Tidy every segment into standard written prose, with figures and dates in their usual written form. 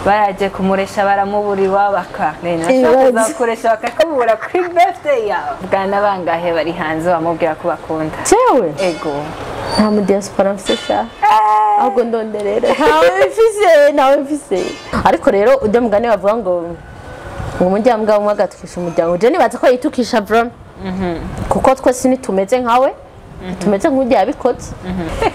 Baraje kumuresha baramubura iwabo Arlene. Bashaka kuzakuresha bakakubura kuri birthday yawe. Bwana bangahe bari hanze bamubwira ko bakunda? Jewe? Ego. Nta mu diaspora mfise sha. Ahubwo ndonderera. Ntawe mfise, ntawe mfise. Ariko rero ujya mugani bavuga ngo umuryango umwe agatukisha umuryango. Je nibaza ko yitukisha bro. Kuko twese nitumeze nkawe. Tumeze nk'ujya yabikoze.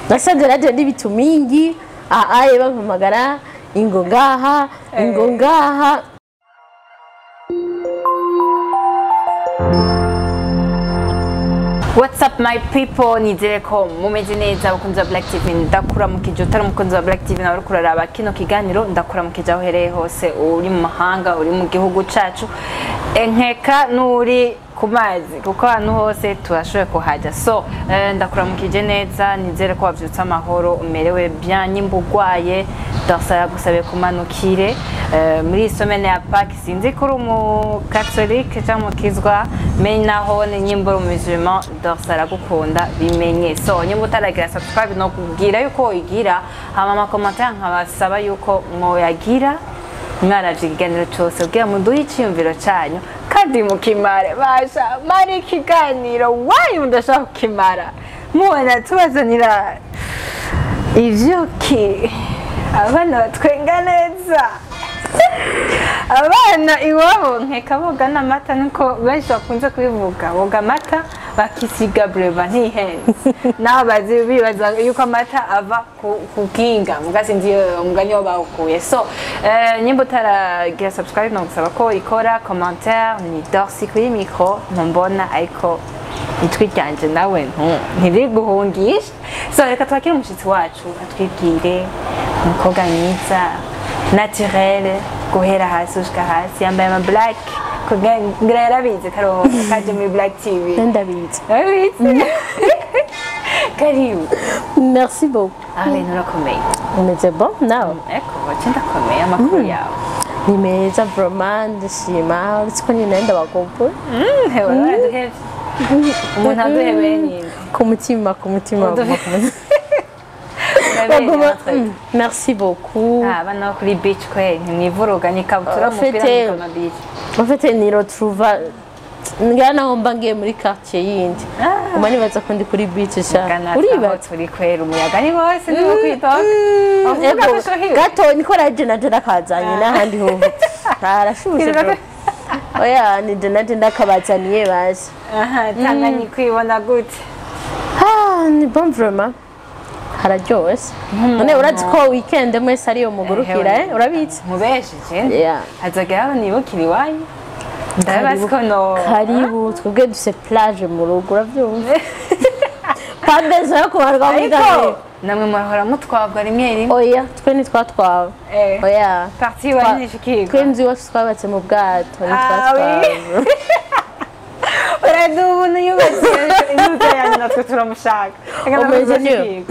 Nasanze radio n'ibitumingi, aaye bampamagara ingo ngaha, ingo ngaha. What's up my people, nizere ko mumeze neza abakunzi ba Black TV. Ndakuramukije utari umukunzi wa Black TV nawe uriko uraraba kino kiganiro, ndakuramukije aho uhereye hose, uri mu mahanga, uri mu gihugu cacu, nkeka n'uri ku mazi, kuko ahantu hose turashoboye kuhaja. So ndakuramukije neza, nizere ko wavyutse amahoro, umerewe bien. Nimba urwaye ndasaba gusabe kumanukire muri semaine ya Pâques. Sinzi ko uri umu catholique cyangwa umukizwa, mais naho ni nyimba uri musulman, Dorsa aragukunda bimenye. So nyimba utaragira subscribe no kubwira yuko uyigira, hama ama commentaire nkabasaba yuko mwoyagira mwaravye ikiganiro cose kugira muduhe iciyumviro canyu kandi mukimare. Basha mara ikiganiro wayi mudashaka kukimara, mubona tubazanira ivyuki, abana batwenga neza, abana iwabo nkeka boga n'amata, niko benshi bakunze kubivuga, boga amata bakisiga breva ntihenze. Naho bazi bibaza yuko amata ava ku kinga, muga sinzi umugani wo bawukuye. So nyimba utaragira subscribe nogusaba ko ikora commentaire. Ni Dorcy kuri micro, ntumbona ariko ijwi ryanje nawe ntiriguhungisha. So reka twakire umushitsi wacu atwibwire. Umukobwa mwiza naturel guhera hasi gushika hasi, yambaye ama black kugira yarabizi karo kaje muri Black TV. Ndabizi. Yarabizi. Karibu. Merci beaucoup. Arlene, urakomeye? Umeze bon nawe? Eko, wacu ndakomeye. Amakuru yawe? Ni meza vraiment, ndashima. Uretse ko nyine ndabakumbuye. Hewe waraduhevye. Umuntu aduhebeye nyine. Ku mutima, ku mutima, ku mutima. Merci beaucoup. Abana bo kuri beach kwe ntimwivuruga, ni ikabutura, umupira, ni beach. En fait niretrouva ngira naho mba ngiye muri quartier yindi. Uma nibaza ko ndi kuri beach sha. Uribaza turi kwera umuyaga ni wose ni kwitoka. Gato niko raje naje nakazanye n'ahandi ho. Arashushe. Oya ni naje ndakabazaniye baje. Aha, Tanganyika kwibona gute? Ah, ni bon vraiment. Hararyoshe. None urazi ko weekend mwese ariyo mugurukira, eh? Urabizi? Mubesheje. Hazagera aho nibukira iwanyu. Ndabazi ko no. Karibu, twebwe dufise plage mu rugo, uravyumva? Pas besoin yo kubarwa muri Ariko namwe murahora mutwagwa rimwe rimwe. Oya, twe ntitwatwawe. Oya. Parti iwanyu nishikirwa. Twe inzu iwacu twabatse mu bwato, ntitwatwawe. Uraduha ubuntu yubatse inzu yanyu natwe turamushaka. Umeze niyo.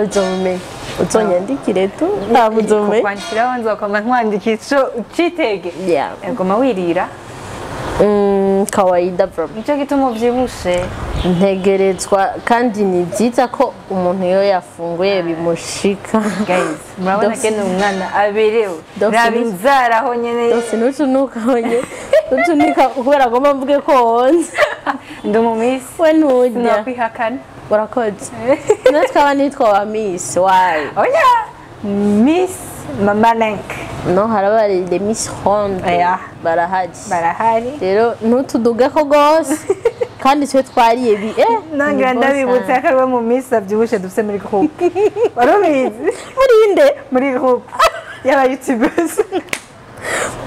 Uzomenya. Uzonyandikire tu. Ntabwo uzomenya. Kukwandikiraho nzokoma nkwandikira ico ucitege. Goma wirira. Kawaida bro. Nico gituma uvyibushe. Ntegerezwa kandi ni byiza ko umuntu iyo yafunguye bimushika. Guys, murabona kene umwana aberewe. Raba inzara aho nyene. Dose nutunuka aho nyene. Nutunuka kubera agomba mvuge ko wonze. Ndi umu miss. We nturya. Sinokwihakana. Urakoze. Natwe aba nitwa wa miss wayi. Oya. Miss Mama Link. No haraba les Miss Ronde. Barahari. Barahari. Rero ntutuduge ko gose. Kandi twe twariye bi nangira ndabibutse ko ari mu miss avyibushe dufise muri groupe. Warubizi? Muri inde? Muri groupe y'aba YouTubers.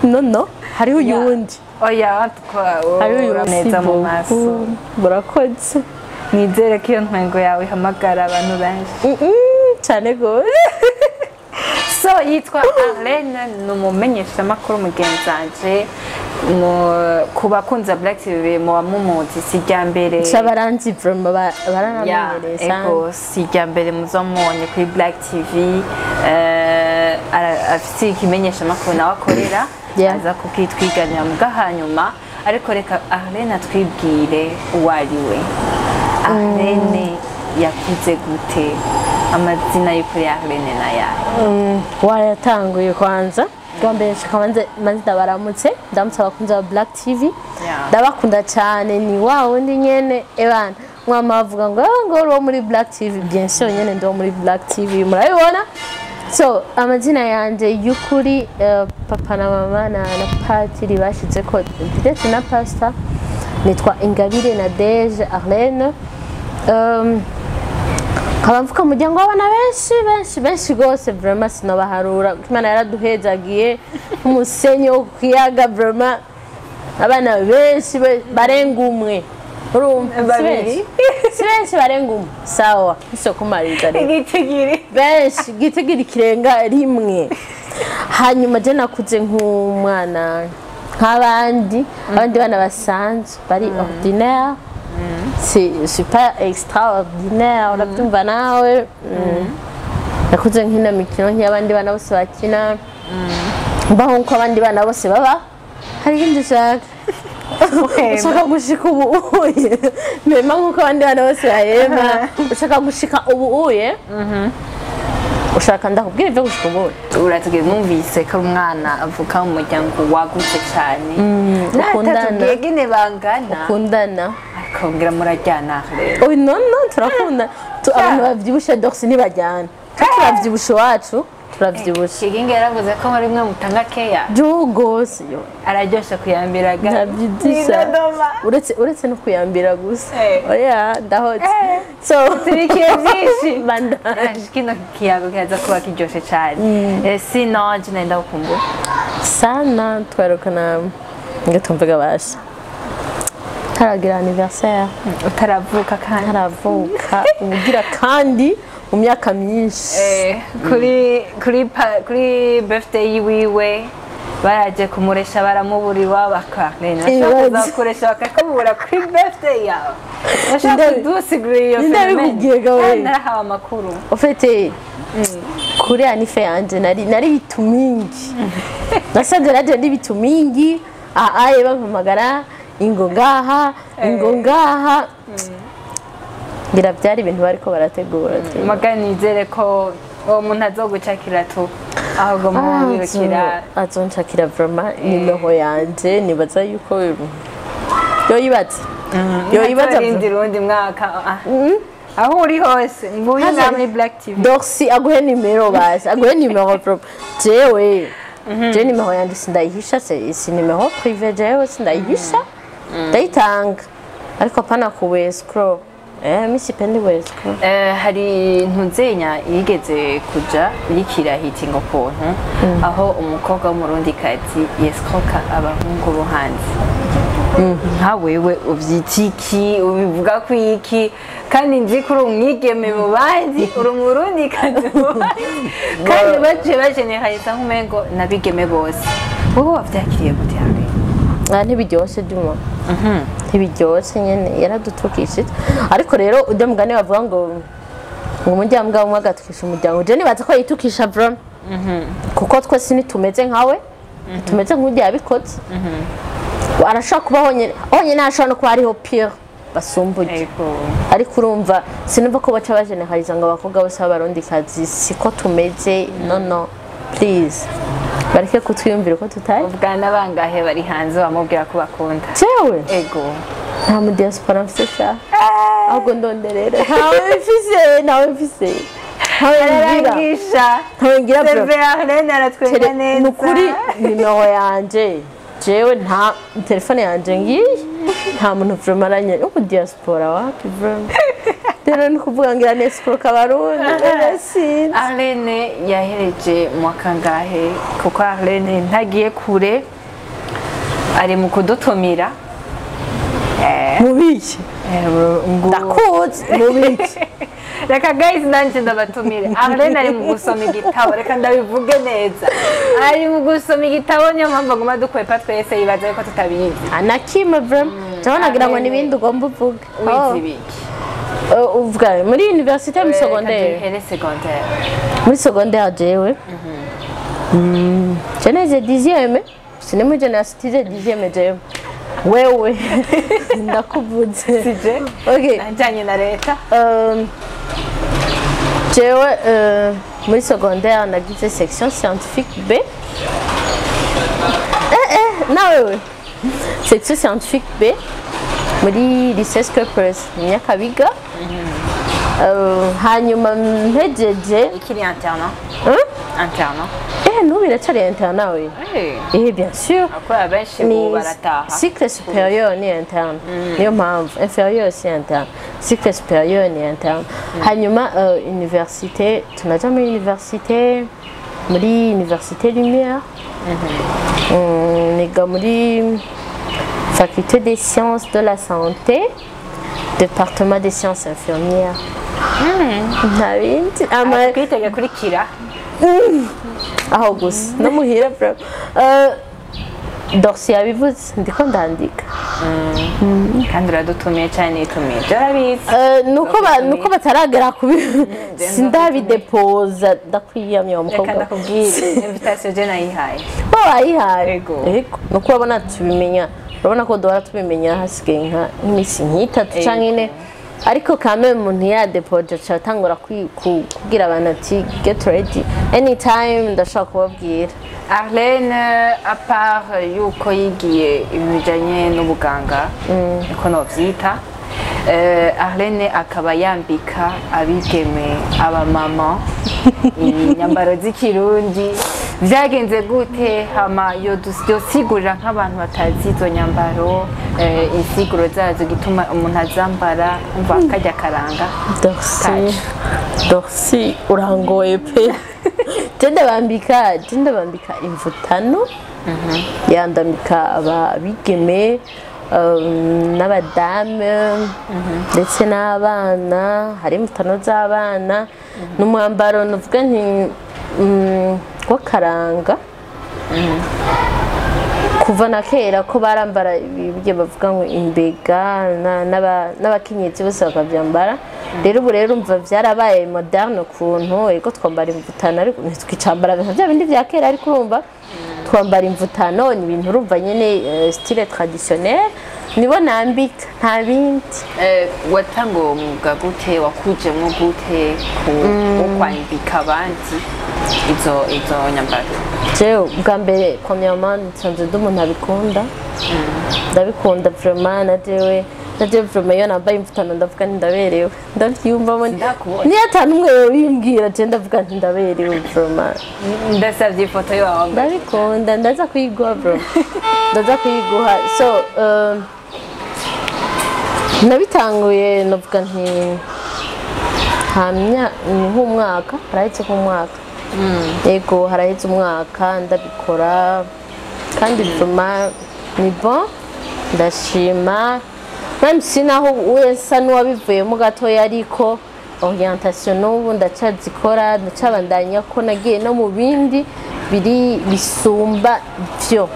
No no, hariho uyundi. Oya, hariho neza mu maso. Murakoze. Nizere ko iyo ntwengo yawe ihamagara abantu benshi. Cyane gose. So yitwa Arlene, ni umumenyeshamakuru mugenzi wanje. Ku bakunzi ba Black TV muba mumuzi, si irya mbere. Baranzi vraiment, baranamenyereye sana. Ego, si irya mbere muzomubonye kuri Black TV. Afite ikimenyeshamakuru nawe akorera, aza kukitwiganira muga hanyuma. Ariko reka Arlene atwibwire uwo ari we. Arlene yakuze gute? Amazina y'ukuri ya Arlene na yayo? Wayatanguye kwanza. Bwa mbere nshaka manze ndabaramutse, ndamutse abakunzi ba Black TV. Ndabakunda cyane, ni wa wundi nyene ebana mwama bavuga ngo ngo uri uwo muri Black TV. Bien sûr nyene ndi uwo muri Black TV, murabibona. So amazina yanje y'ukuri, papa na mama na patiri bashize ko ndetse na pastor, nitwa Ingabire Nadege Arlene. Nkaba mvuka umuryango w'abana benshi benshi benshi rwose, vraiment sinobaharura. Imana yaraduhezagiye nk'umusenyi wo ku kiyaga, vraiment abana benshi barenga umwe. Urumva si Babiri. benshi, si benshi, barenga umwe, sawa, isoko mariza rero. Igitigiri. Benshi, igitigiri kirenga rimwe. Hanyuma je nakuze nk'umwana nk'abandi, abandi bana basanzwe bari ordinaire. C'est pas extraordinaire, urabyumva nawe. Nakuze nkina mikino nk'abandi bana bose bakina, mbaho nk'uko abandi bana bose baba. Hari ikindi ushaka? Ushaka gushika ubu uye mema nk'uko abandi bana bose bahema? Ushaka gushika ubu uye? Ushaka ndakubwira ibyo gushika ubu uye? Uratugeze, numvise ko ari umwana avuka mu muryango wagutse cyane. Ukundana. Natatubwiye gine bangana. Ukundana. Akongera murajyana rero. Oh non non, turakunda. Abantu bavyibushe dorsi ntibajyana. Twe turavyibushe iwacu, turavyibushe. Kigingi yaravuze ko muri mwe mutanga keya. Jo gose yo. Araryoshe kuyambiraga. Ntabyidisa. Dodoma. Uretse no kuyambira gusa. Oya, ndahotse. So Tubikiye byinshi. Bandanye. Kino kiyago kiraza kuba kiryoshe cyane. Sino je nenda gukumbura. Sana, twarukana ngo tumvuga basha ntaragira anniversaire. Utaravuka kandi. Ntaravuka ubugira kandi mu myaka myinshi. Kuri birthday yiwiwe baraje kumuresha baramubura baka Ibibazo. Kuzakoresha bakakubura kuri birthday yawe. Bashaka kudusigurira iyo Ninde phénomène. abikubwiye ga we? Narahawe amakuru. Ufite kuri anniv yanje nari bitu mingi, nasanze naje ndi bitu mingi, aaye bampamagara ingo ngaha, ingo ngaha, ngira byari ibintu bariko barategura tu. Muga nizere ko uwo muntu azogucakira tu ahubwo mubirukira. Azonshakira vraiment nimero yanje, nibaza yuko yoyibaza, yoyibaza. Ntarindira uwundi mwaka. Aho uri hose nguyu Haza- ngaha muri Black TV. Dorsi aguhe nimero basi, aguhe nimero pro. Jewe je nimero yanje sindayihisha, si nimero privé, jewe sindayihisha, ndayitanga ariko apana ku escroc. Mi sipendi ku escroc. Hari ntuzenya yigeze kuja irikira hitingo kuntu aho umukobwa w'umurundikazi yescroka abahungu bo hanze. Nka wewe uvyita iki? Ubivuga ko iki? Kandi nzi ko uri umwigeme mu bandi, uri umurundikazi mu bandi, kandi baciye bajeneraliza nk'umengo n'abigeme bose. Wowe wavyakiriye gute habe? Ah, ntibiryoshe duma, ntibiryoshe nyene, yaradutukishije. Ariko rero ujya mugani bavuga ngo umuryango umwe agatukisha umuryango, je nibaza ko yitukisha vraiment, kuko twese ntitumeze nkawe, tumeze nk'ujya yabikoze. Arashobora kuba honyine honyine, hashobora no kuba hariho pire basumbuye. Ariko urumva sinumva ko baca bajeneraliza ngo abakobwa bose b'abarundikazi siko tumeze. No no, please, bareke kutwiyumvira uko tutari. Ubwana bangahe bari hanze bamubwira ko bakunda? Jewe? Ego. Nta mu diaspora mfise sha, ahubwo ndonderera. Ntawe mfise, ntawe mfise, ntawe ngira. Ararangisha. Ntawe ngira bro. Seve Arlene aratwenga neza. Ni ukuri nimero yanje, jewe nta telefone yanje ngiyi, nta muntu vraiment aranye wo mu diaspora, wapi vraiment. Rero ni kuvuga ngira nescroc abarundi rero sinzi. Arlene yahereje mu wa kangahe? Kuko Arlene ntagiye kure, ari mu kudutumira. Mubiki? Ndakuzi, mubiki? Reka guys, nanjye ndabatumire. Arlene ari mu gusoma igitabo, reka ndabivuge neza, ari mu gusoma igitabo, niyo mpamvu aguma dukwepa twese, yibaza yuko tutabizi. Anakimwe vraiment, jewe nagira ngo n'ibindi ugomba uvuge. Wize ibiki? Oh, uvuga muri université, muri secondaire? Here secondaire. Muri secondaire jewe je nize dixième, sini muri génération dixième jewe, wewe ndakuvuze. Sije. Okay. Najyanye na leta. Jewe muri secondaire nagize section scientifique B. Nawewe section scientifique B muri lycée Scopus Nyakabiga. Hanyuma mpejeje Ikiri internat? Hein? Internat. N'ubu biracari internat we. Eh, bien sûr. Akora abenshi ubu Ni barataha. Cycle supérieur ni interne, niyo mpamvu inférieur si interne, cycle supérieur ni interne. Hanyuma université, tunaja muri université Lumière. Niga muri faculté des sciences de la santé, département des sciences infirmières. Nta bindi ama Kwitega kuri Kira. Aho gusa no muhira bro. Dorsi yabivuze, ndiko ndandika. Kandi uradutumiye cyane, nitumiye byarabizi. Nuko bataragera kubi, sindabidepoza, ndakwiyamye wa Reka mukobwa. ndakubwire, invitation je nayihaye. Bo bayihaye. Ego. Ego, nuko urabona tubimenya, urabona ko duhora tubimenya hasigaye nk'iminsi nk'itatu canke ine, ariko kame umuntu yadepoje aca atangura kubwira abantu ati "Get ready, anytime ndashobora kubabwira." Arlene, à part yuko yigiye ibintu bijanye n'ubuganga, niko novyita, Arlene akaba yambika abigeme, abamama, imyambaro z'ikirundi. Vyagenze gute? Hama yosigurira nk'abantu batazi izo nyambaro, insiguro zazo, gituma umuntu azambara, umva karya karanga Dorsi, kacu. Dorsi, urangoye pe. Je ndabambika imvutano, yandambika abigeme n'abadame ndetse n'abana. Hari imvutano z'abana, ni umwambaro nuvuga nti w'akaranga kuva na kera, ko barambara ibyo bavuga ngo imbega n'abakenyezi bose bakabyambara. Rero ubu rero umva byarabaye moderne ukuntu. Ego, twambara imvutano, ariko ntitwicambara nka bya bindi bya kera, ariko urumva twambara imvutano, ni ibintu urumva nyene style traditionnel, nibo nambika, nta bindi. Watanga uwo mwuga gute? Wakujemwo gute ku wo kwambika abandi izo nyambaro? Jewe bwa mbere, premièrement, nsanzwe ndi umuntu abikunda, ndabikunda vraiment. Na jewe vraiment iyo nambaye imvutano ndavuga nti ndaberewe, ndavyiyumvamo. Ndakubonye. Niyo atanu umwe yobimbwira, je ndavuga nti ndaberewe vraiment. Ndasavye ifoto yawe wambaye. Ndabikunda, ndaza kuyiguha bro, ndaza kuyiguha. So nabitanguye navuga nti hamya ni nk'umwaka, harahetse nk'umwaka. Yego, haraheze umwaka ndabikora, kandi vraiment ni bon, ndashima, même si naho wesa n'uwabivuyemo gatoya, ariko orientation n'ubu ndacazikora, ndacabandanya, ko nagiye no mu bindi biri bisumba vyo,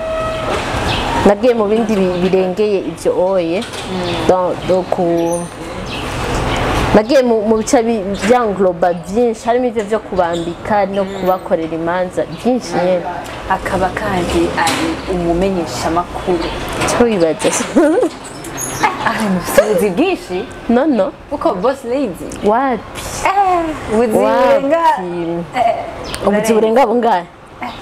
nagiye mu bindi birengeye ibyo oye. Donc nagiye mu bice byangloba byinshi, harimo ibyo byo kubambika no kubakorera imanza byinshi nyine. Akaba kandi ari umumenyeshamakuru. Cyo wibaza. Ari ubuzi bwinshi. No, no. Kuko boss lady. Wapi. Ubuzi burenga. Wapi, ubuzi burenga bungahe?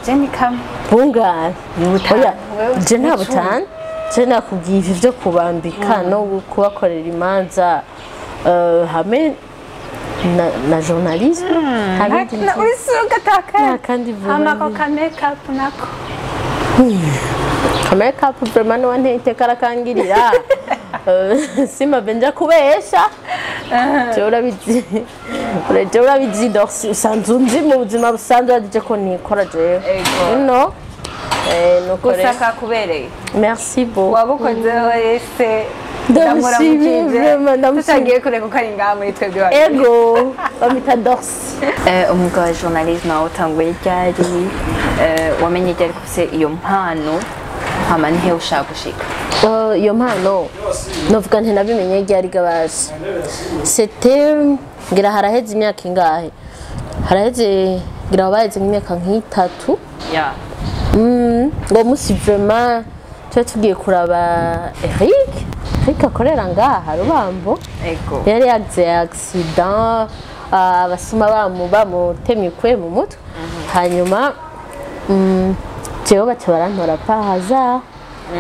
Jenny kamwe. Bungahe? Ni butanu. Oya. Wewe Je nta ni icumi. butanu, je nakubwiye ivyo byo kubambika no kubakorera imanza, hamwe na journalisme, nta bindi nzi. Urisuka taka. Nta kandi vuba. Hama ko ka makeup nako? Makeup vraiment niwe nteye iteka arakangirira. Simave nja kubesha, jewe urabizi, jewe urabizi Dorsi, usanzwe unzi mu buzima busanzwe, urazi ko nikora jewe. Ego. No, nuko Gusa rero kakubereye. Merci beaucoup. Wabukozeho wese. Ndamushimiye, vraiment, ndamushimiye. Tutagiye kure kuko ari ngaha muri twebwe babiri. Ego, bamita Dorsi. Umwuga wa journalisme wawutanguye ryari? Wamenye ryari ko ufise iyo mpano? Hama nihe ushaka gushika? Iyo mpano novuga nti nabimenye ryari gabasha, c'était ngira haraheze imyaka ingahe, haraheze ngira baheze nk'imyaka nk'itatu. Uwo munsi vraiment tuba tugiye kuraba Eric akorera ngaha Rubambo. Ego. Yari yagize accident. abasuma bamutemye ikwe mu mutwe. Hanyuma jewe baca barantora par hasard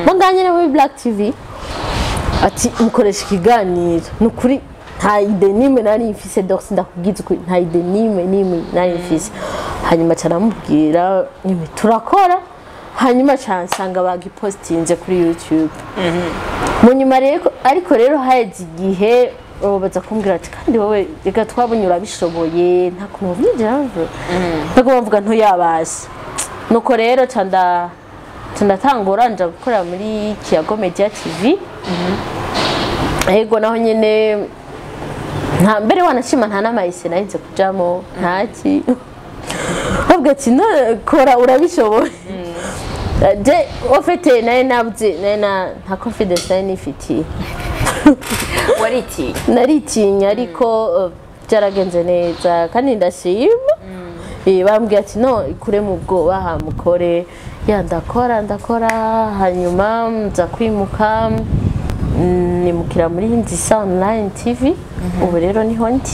bo nganye muri Black TV, ati mukoresha ikiganiro. Ni ukuri nta idée n'imwe nari mfise, dorsi ndakubwiza ukuri, nta idée n'imwe n'imwe nari mfise. Hanyuma ca namubwira nyine turakora, hanyuma ca nsanga bagipostinze kuri YouTube. Mu nyuma rero, ariko rero haheze igihe, ubu baza kumbwira ati kandi wowe reka twabonye urabishoboye, nta kuntu wabyinjira, ntabwo bavuga ntuyabasha. Nuko rero ca ndatangura nja gukorera muri Kiyago Media TV. Ego, naho nyene nta mbere wanashima, nta n'amayise narinze kujamo, ntaki bavuga ati no kora urabishoboye. Je au fait nari nabuze, nari na nta confidence nari nifitiye. Waritiye? Naritinya, ariko byaragenze neza kandi ndashima. Bambwiye ati no ikure mu bwoba hamukore ya ndakora ndakora. Hanyuma nza kwimuka, nimukira muri Nzisa Online TV. Ubu rero niho ndi,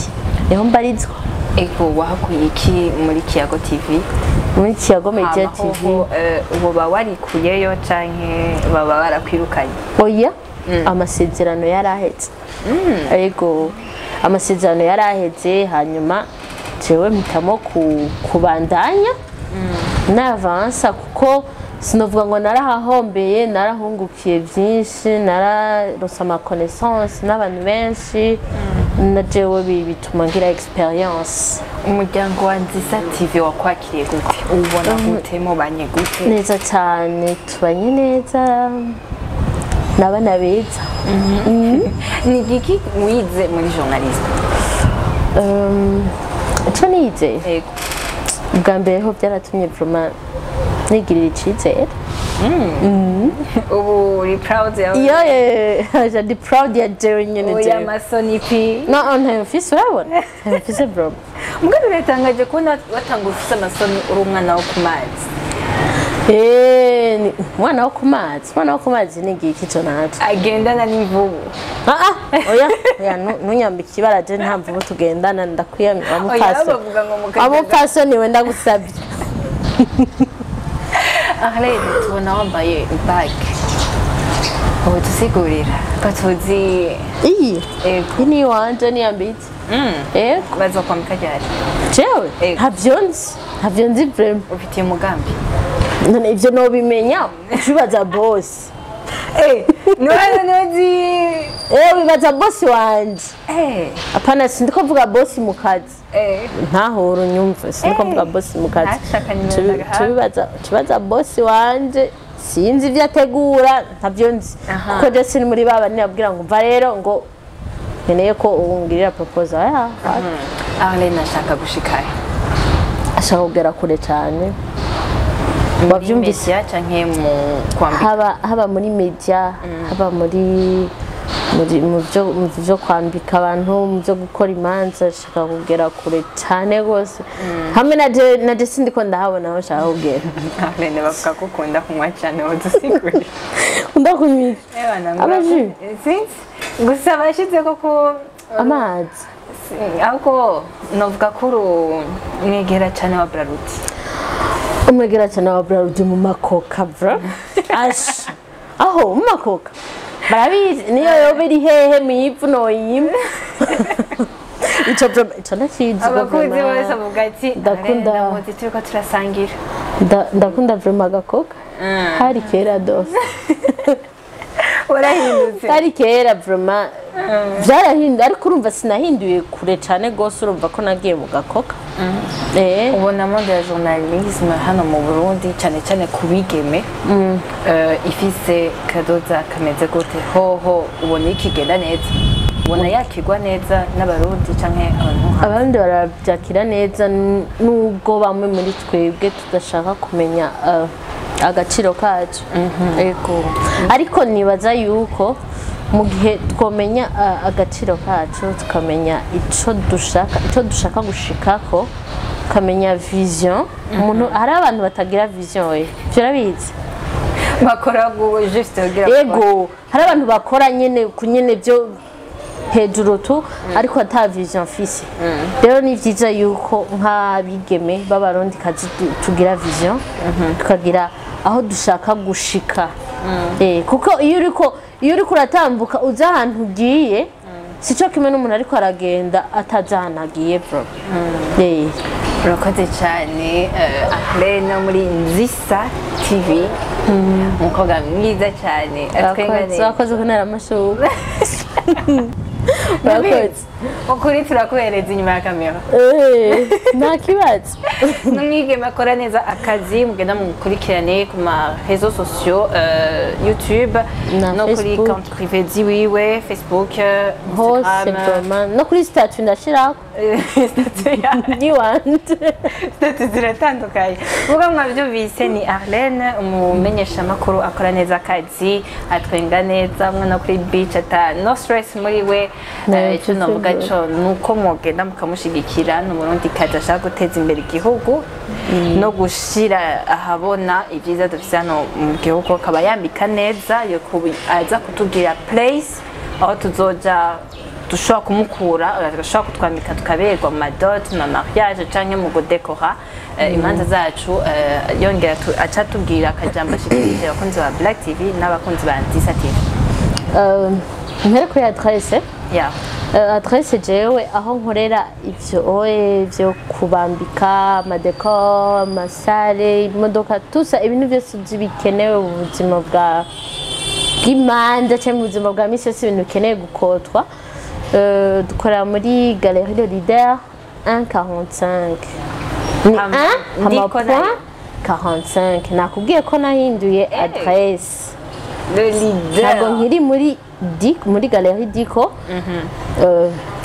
niho mbarizwa. Ego, wahakuye iki muri Kiyago TV? Muri Kiyago Media Hama TV. hoho, woba warikuyeyo canke baba barakwirukanye? Oya, amasezerano yaraheze. Ego, amasezerano yaraheze, hanyuma jewe mpitamo kubandanya navansa, kuko sinovuga ngo narahahombeye, narahungukiye byinshi, nararose ama connaissance n'abantu benshi, na jewe bituma ngira expérience. Umuryango wa Nziza TV wakwakiriye gute? Ubona gute? Mubanye gute? Neza cyane, tubanye neza, n'abana beza. Ni igiki wize muri journalisme? Ico nize? Ego. Ubwa mbere ho byaratumye vraiment nigirira icizere. Ubu uri proud yawe? Iyo je ndi proud ya jewe nyene. Oya. Jewe Amasoni pi. No, ntayo mfise, urabona ntayo mfise bro. Mbwa biratangaje kubona watanga ufise amasoni uri umwana wo ku mazi. Umwana wo ku mazi, umwana wo ku mazi ni igiki ico naco? Agendana n'imvubu. Ah ah, oya oya, ntunyambike ibara, je nta mvubu tugendana, ndakwiyamye Oya. wamupfasoni. Bavuga ngo mukagenda. Wamupfasoni we, ndagusabye. Arlene, tubona wambaye bague, ubu tusigurira ko tuzi. Iyi? Ego. Iyi ni iwanje, niyambitse. Ego. Bazokwambika ryari? Jewe? Ego. Ntavyo nzi, ntavyo nzi vraiment. Ufitiye umugambi? None ivyo nobimenya ucibaza boss. None ntuzi? Bibaza boss wanje. Apana, sindiko mvuga boss mu kazi. Ntahura unyumve, sindiko mvuga boss mu kazi. Ntashaka nimero ndagahabwa. Tubibaza boss wanje, sinzi ivyo ategura, ntavyo nzi. Kuko je sini muri baba nabwira ngo mva rero ngo nkeneye ko ungirira proposal ya. Arlene ashaka gushikayo? Ashaka kugera kure cyane. Muri Wavyumvise? media canke mu kwambika? Haba muri media, haba muri mu byo kwambika abantu, mu byo gukora imanza, ashaka kugera kure cyane rwose. Hamwe na je sindiko ndahabona aho nshaka kugera. Arlene, bavuga ko ukunda kunywa cyane, wodusigurira? Ndakunywa iki? Amaji? Sinzi, gusa bashize ko ku Amazi. Ahubwo novuga ko uri umwegera cyane wa Brarudi. Umwegera cyane wa Brarudi mu makoka bro, ash aho mu makoka barabizi, niyo yoba iri hehe mu ivu noyimba ico bro, ico ndakizi. Abakunzi bose bavuga ati ndamuzi turiko turasangira. Ndakunda vraiment agakoka, hari kera dose. Warahindutse. Hari kera vraiment, byarahinduye, ariko urumva sinahinduye kure cyane rwose, urumva ko nagiye mu gakoka. Ubona monde ya journalisme hano mu Burundi, cyane cyane ku bigeme, ifise kadoza kameze gute? Hoho ubona ikigenda neza, ubona yakirwa neza n'Abarundi canke abantu hanze? Abandi barabyakira neza, nubwo bamwe muri twebwe tudashaka kumenya agaciro kacu. Ego, ariko nibaza yuko mu gihe twomenya agaciro kacu, tukamenya ico dushaka, ico dushaka gushikako, tukamenya vision umuntu. Hari abantu batagira vision, we ivyo urabizi. Bakora juste kugira Ego, hari abantu bakora nyene ku nyene byo hejuru tu, ariko ata vision mfise. Rero ni vyiza yuko nk'abigeme b'Abarundi kazi tugira vision, tukagira aho dushaka gushika. Kuko iyo uriko uratambuka uza ahantu ugiye, sico kimwe n'umuntu ariko aragenda atazi ahantu agiye, bro. Urakoze cyane, Arlene muri Nzisa TV, umukobwa mwiza cyane atwenga Urakoze. neza. Urakoze kuntera amashurwe, urakoze. Ukuri turakuhereza inyuma ya kamera. Nta kibazo. N'umwigeme akora neza akazi, mugenda mukurikirane ku ma réseaux sociaux, YouTube na no kuri Facebook. Compte privé ziwiwe, Facebook, hose. Instagram. Vraiment, no kuri statut ndashirako. Statut yawe. Niwanje. Statut ziratandukanye. Vuga mwabyumvise, ni Arlene, umumenyeshamakuru akora neza akazi, atwenga neza, umwana kuri beach ata no stress muri we. No, Icyo navuga cyo nuko mwogenda mukamushigikira, ni Umurundi kazi ashaka guteza imbere igihugu no gushira ahabona ibyiza dufise hano mu gihugu, akaba yambika neza, yo aza kutubwira place aho tuzoja dushobora kumukura, agashobora kutwambika tukaberwa mu ma dot, mu mariage canke mu gudekora imanza zacu. Yongera aca tubwira akajambo ashikirije abakunzi ba Black TV n'abakunzi ba Nzisa TV. Mpere kuri adresse. Yeah. Adresse jewe aho nkorera ivyo oye vyo kubambika, ama décor, ama salle, imodoka, tusa ibintu byose uzi bikenewe mu buzima bw'imanza cyangwa mu buzima bwa misi yose, ibintu bikeneye gukotwa. Dukorera muri Galerie de Leader 145, ni Hama, 1 hama ndiko nayo. point 45. Nakubwiye ko nahinduye adresse. Le leader. Ntabwo nkiri muri Dik, muri Galerie Diko.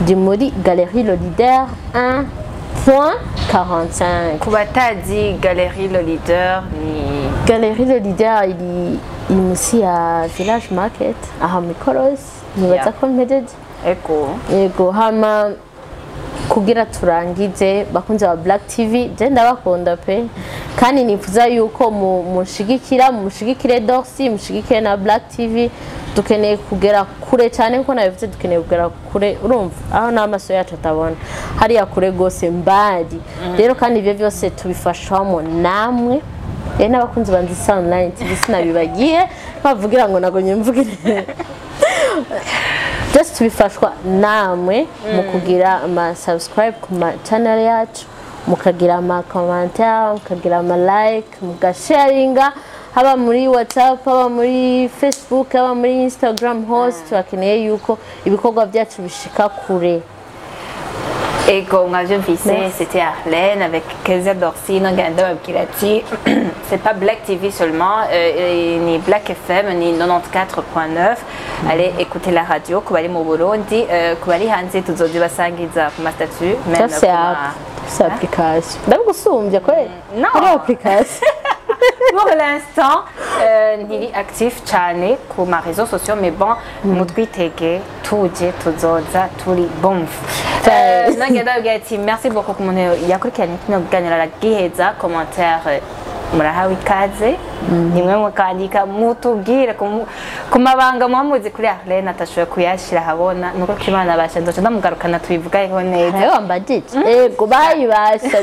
Ndi muri Galerie Le Leader 1.45. Ku batazi Galerie Le Leader ni? Galerie Le Leader iri munsi ya Village Market aha mu Ikorosi, nibaza ko mpejeje. Ego. Yego. Hama kugira turangize, bakunze ba Black TV, je ndabakunda pe, kandi nifuza yuko mushigikira, mushigikire Dorcy, mushigikire na Black TV. Dukeneye kugera kure cyane, nkuko nabivuze, dukeneye kugera kure, urumva aho n'amaso yacu atabona, hariya kure gose mbari. Rero kandi ibyo byose tubifashwamo namwe rero n'abakunzi ba Nzisa Online TV, sinabibagiye bavugira ngo nagonye mvugire. Byose tubifashwa namwe mu kugira ama subscribe ku ma channel yacu, mukagira ama commentaire, mukagira ama like, mugasharinga, haba muri WhatsApp, haba muri Facebook, haba muri Instagram, hose turakeneye yuko ibikorwa byacu bishika kure. Ego, mwavyumvise. Merci. C'était Arlène avec Kezia Dorcy. Nongera ndababwira ati c'est pas Black TV seulement, ni Black FM ni 94.9. Allez écouter la radio ku bari mu Burundi, ku bari hanze tuzozibasangiza ku ma statut même Turafise ku ma- app, turafise application, ndabigusumbya kweli. Non. Kuri application. Pour l'instant, ntiri actif cyane ku ma réseaux sociaux, mais bon, mutwitege, tuje tuzoza turi bomf. Nange ndababwira ati merci beaucoup ku muntu yakurikiranye kino kiganiro aragiheza. Commentaire murahawe ikaze, nimwe mukandika mutubwire ku mabanga muba muzi kuri Arlene atashoboye kuyashyira ahabona. Nuko ko Imana basha ndoca ndamugarukana tubivugayeho neza. Nawe wambajije, yego, bayibasha.